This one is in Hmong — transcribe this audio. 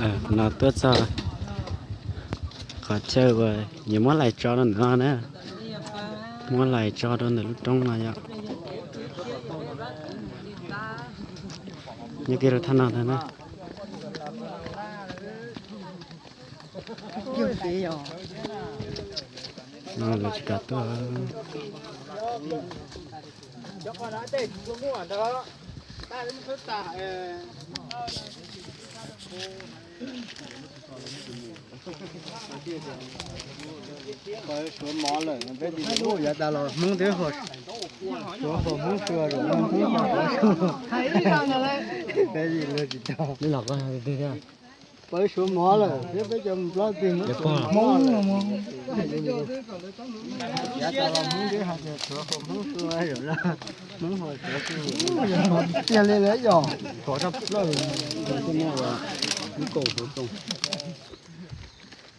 No tuaj txog qhov chaw uas yuav muab lais tso rau ntawm no na. Muab lais tso rau ntawm lub roob no yom. Nyob kiag rau thaj no ntag na. No lawv tsis kam tuaj. Suav mov lawm, peb yav tas los Hmoob twb, Suav haus Hmoob sua, Hmoob haus Suav sua. Peb luag tsis tau. Peb Suav mov lawm thiab peb cov Nplog twg muab Suav mov lawm. Yav tas los Hmoob twb hais tias Suav haus Hmoob sua, Hmoob haus Suav sua. Tiag li lawm yog. Suav sab plaws, ib kaum Suav tsoom.